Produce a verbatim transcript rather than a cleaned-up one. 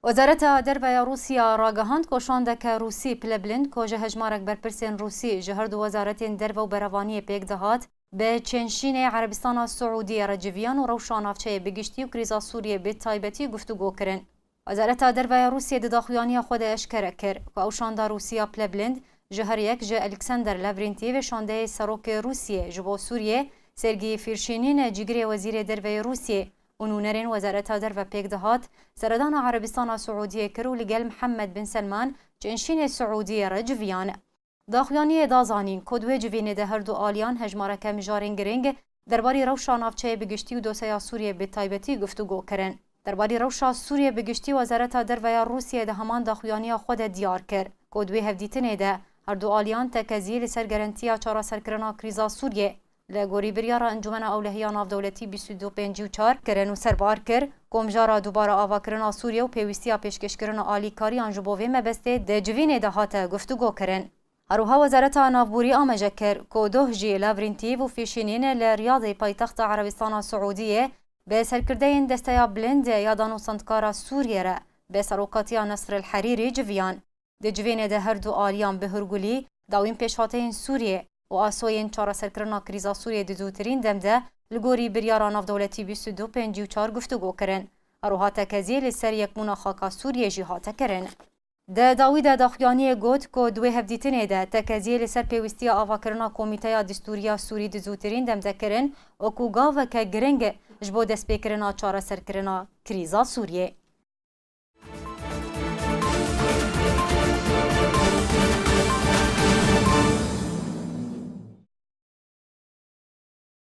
Wezareta Derve ya Rûsya ragihand ku şandeke Rûsî pilebilind ku ji hejmarek berpirsên Rûsî ji her du wezaretên derve û berevaniyê pêk dihat, bi çênşînê Erebistana Siûdiyê re civiyan û rewşa navçeyê bi giştî û krîza Sûriyê bi taybetî guftûgo kirin. Wezareta Derve ya Rûsiyê di daxuyaniya xwe de eşkere kir ku ew şanda Rûsî ya pilebilind ji her yek ji Alexander Lavrentiev, şandeyê serokê Rûsiyê ji bo Sûriyê, Sergî Fîrşînîn, cîgirê wezîrê derve yê Rûsiyê, û nûnerên Wezareta Derve pêk dihat, seredana Erebistana Siûdiyê kir û li gel Mihemed bin Selman, çênşînê Siûdiyê re civiyan. Daxuyaniyê da zanîn ku di wê civînê de her du aliyan hejmareke mijarên girîng derbarî rewşa navçeyê bi giştî û dosyeya Sûriyê bi taybetî guftûgo kirin. Derbarî rewşa Sûriyê bi giştî, Wezareta Derve ya Rûsiyê di heman daxuyaniya xwe de diyar kir ku di wê hevdîtinê de her du aliyan tekezî li ser gerentiya çareserkirina krîza Sûriyê li gorî biryara Encûmena Ewlehiya Navdewletî bîst û du pêncî û çar kirin û serbar kir ku mijara dubare avakirina Sûriyê û pêwîstiya pêşkêşkirina alîkariyan ji bo vê mebestê di civînê de hate guftûgo kirin. Her wiha Wezareta Navborî amaje kir ku doh jî Lavrentîv û Fîşînîn li Riyadê paytexta Erebistana Siûdiyê bi serkirdeyên Desteya Bilind ya Danûstandkara Sûriyê re bi serokatiya Nesr el Herîrî civiyan. Di civînê de her du aliyan bi hûrgulî dawîn pêşhateyên Sûriyê û asoyên çareserkirina krîza Sûriyê di zûtirîn dem de li gorî biryara navdewletî bîst û du pêncî û çar guftûgo kirin. Her wiha tekezî li ser yekbûna xaka Sûriyê jî hate kirin. Di dawî de daxuyaniyê got ku di wê hevdîtinê de tekeziyê li ser pêwîstiya avakirina Komîteya Distûrî ya Sûrî di zûtirîn dem de kirin û ku gaveke giring e ji bo destpêkirina çareserkirina krîza Sûriyê.